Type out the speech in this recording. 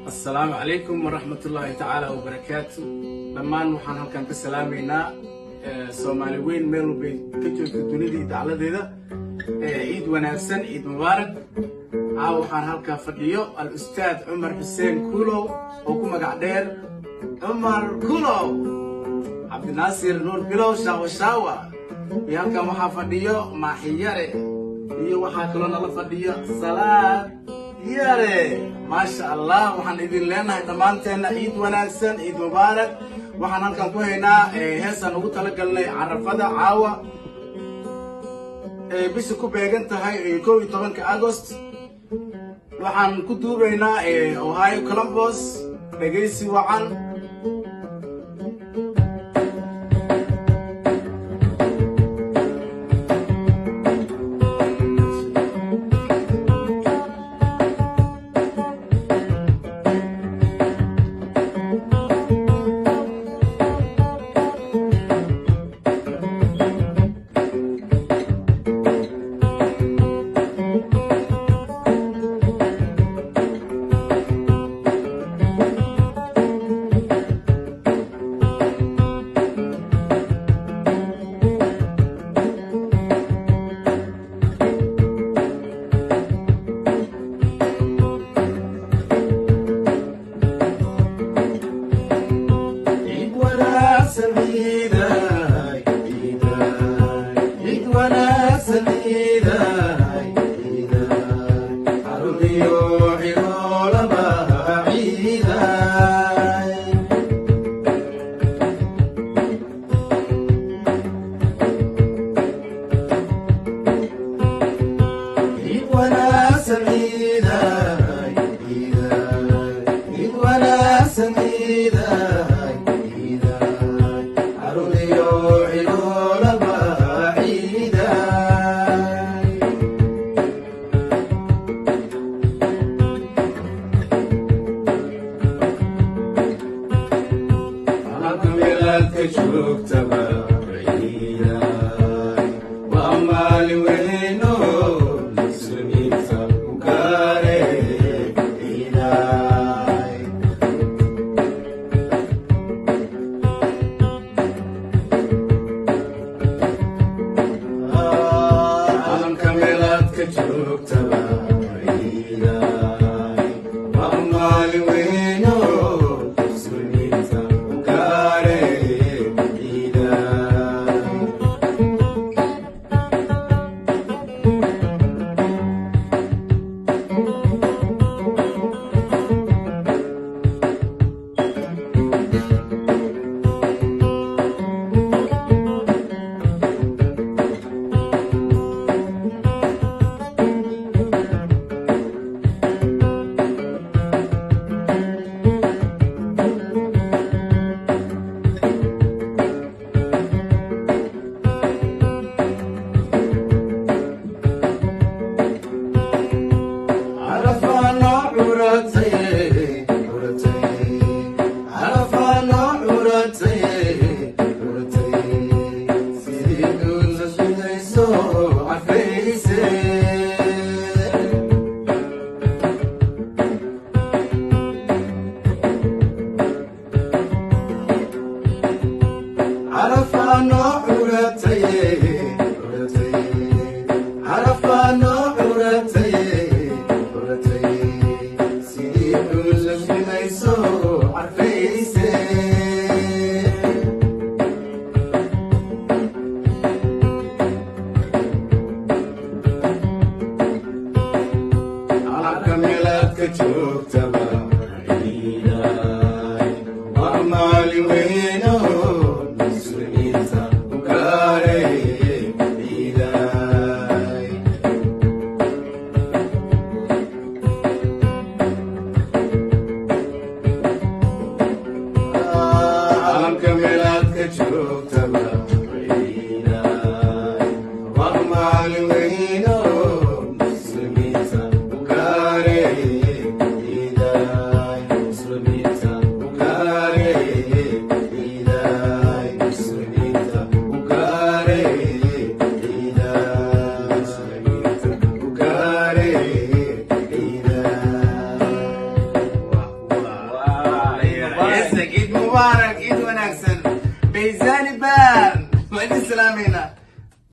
Asalaamu calaykum waraxmatullaahi tacaala wabarakaatu. Dhammaan waxaan halkan ka salaamaynaa Soomaali weyn meel walbay ka joogto dunida iyo dacladeeda. Ciid wanaagsan, ciid mubaarak. Caawa waxaan halkaa fadhiyo al-ustaad Cumar Xuseen Kulow oo ku magac dheer Cumar Kulow, Cabdinaasir Nuur Bilow, Shaawa Shaawa, iyo halkan waxaa fadhiyo Maaxiyare, iyo waxaa kaloo nala fadhiyo Salaad Yare. Maasha Allah, waxaan idin leenahay dhammaanteenna ciid wanaagsan, ciid mubaarak. Waxaan halkan ku haynaa heesaan ugu talagalnay Carafada caawa ee bisha ku beegan tahay 11-ka Agost. Waxaan ku duubaynaa Ohio, Columbus. Dhegaysi wacan. Ciid wanaagsan, ciiday, ciiday, ciid wanaagsan, ciiday, ciiday, carruur ciroolaba ciiday. Ciid wanaagsan, ciiday, ciiday, ciid wanaagsan, ciiday, ciiday, carruur ciroolaba ciiday. Halka meelaadka joogtaba ciiday, waa maalin weyno muslimiinta u gaare, ciiday. Calanka meelaadka joogtaba ciiday, waa maalin weyno muslimiinta u gaare, ciiday. Carafano curatay, curatay, carafano curatay, curatay, sidii duunta sudayso carfayse. Carafano curatay, curatay, carafano curatay, curatay, sidii duunta sudayso carfayse. Calanka meelaadka joogtaba ciiday, waa maalin weyno muslimiinta u gaare, ciiday. Calanka meelaadka joogtaba ciiday, waa maalin weyno muslimiinta u gaare, ciiday, muslimiinta u gaare, ciiday. Mubaarak, ciid wanaagsan. Bayzani Band waa idin salaamaynaa.